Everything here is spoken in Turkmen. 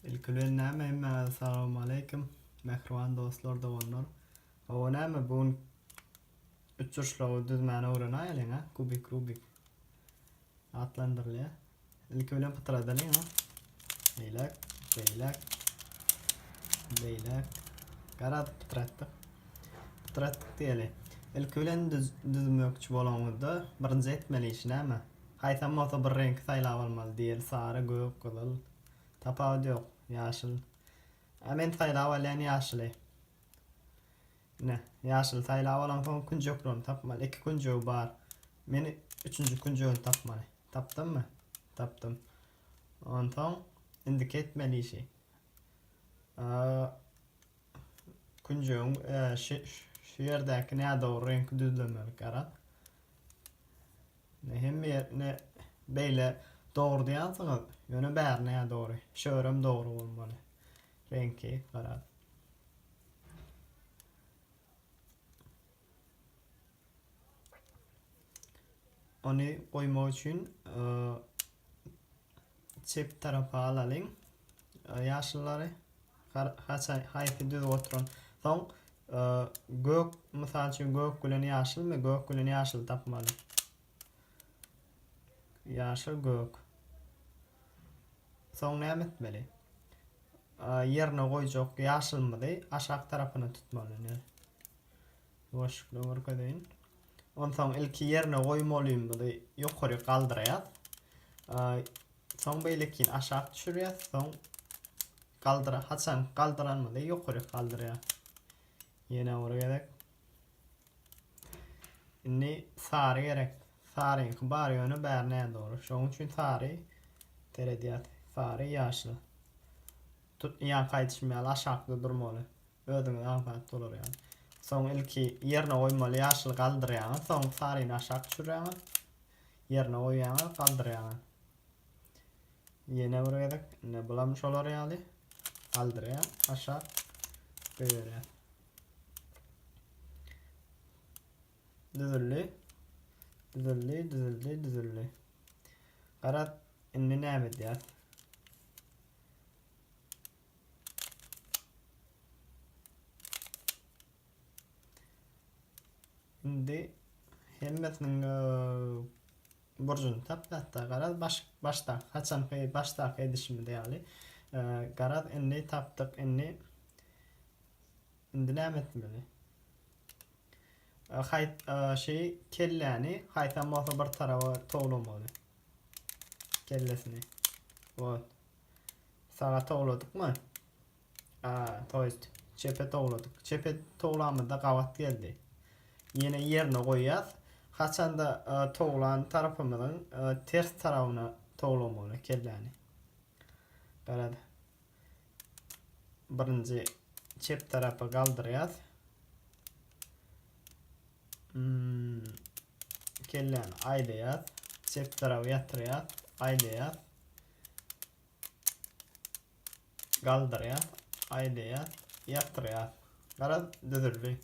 Ilki bilen näme hemmäňize salowmaleýkim mähriban dostlar doganlar. Hawa näme bu gün üçburçlugy düzmäni öwrenäýeliň a kubik rubik atlandyrylýar. Ilki bilen pytradalyň a. Beýläk, beýläk, beýläk. Garaz pytratdyk. Pytratdyk diýeli. Ilki bilen düz, düzmekçi bolanyňyzda birinji etmeli işi näme? Haýsam bolsa bir reňki saýlap almaly diýeli sary, gök, gyzyl. Tapawudy ýok. Ýaşyl. A men saýlap alýan ýaşyly. Ine, ýaşyly saýlap alansoň künjeklerini tapmaly. Iki künjegi bar. Men üçünji künjegini tapmaly. Tapdymmy? Tapdym. Onsoň indiki etmeli işi. Künjegiň şu şu ýerdäki nädogry reňki düzlemeli. Gara. Ne hemme ýer ne beýle dogry diýýänsiňiz, ýöne bäri nädogry. Şörem dogry bolmaly. Reňki gara. Ony goýmak üçin çep tarapa alalyň ýaşyllary. Haçan haýsy düzüp oturan. Soň gök mysal üçin gök bilen ýaşylmy? Gök bilen ýaşyly tapmaly. Ýaşyl gök. Soň näme etmeli? Ýerine goýjak ýaşylymyzy aşak tarapyna tutmaly. Ine. Ýuwaşlykla görkezeýin. Onsoň ilki ýerine goýmalymyzy ýokary galdyrýas. Soň beýlekini aşak düşürýäs. Soň galdyra haçan galdyranymyzy ýokary galdyrýas. Ýene bir gezek. Indi sary gerek. Saryňky bar ýöne bäri nädogry. Şonuň üçin sary seredýäs. Sary ýaşyl. Tut ýaňky aýdyşym ýaly aşakda durmaly. Özüňiz aňsat bolar ýaly. Soň ilki ýerine goýmaly ýaşyly galdyrýaňyz, soň saryny aşak düşürýäňiz. Ýerine goýýaňyz, galdyrýaňyz. Ýene bir gezek, ine bulam şolar ýaly. Galdyrýaň, aşak goýberýäň. Düzüldi. Düzüldi, düzüldi, düzüldi. Garaz, indi näme edýäs? Indi hemmesiniň burjuny tapdy hatda garaz baş başda haçanky başdaky edişimiz ýaly garaz indi tapdyk indi indi näme etmeli haý şeý kelläni haýsam bolsa bir taraba towlamaly kellesini wot saga towladykmy A, to ýest, çepe towladyk. Çepe towlamyzda gabat geldi. Ýene ýerine goýýas. Haçanda towlan tarapymyzyň ters tarabyna towlamaly kelläni. Garaz. Birinji çep tarapa galdyrýas. Hmm, kelläni aýlaýas. Çep taraba ýatyrýas, aýlaýas. Galdyrýas, aýlaýas, ýatyrýas. Garaz, düzüldi.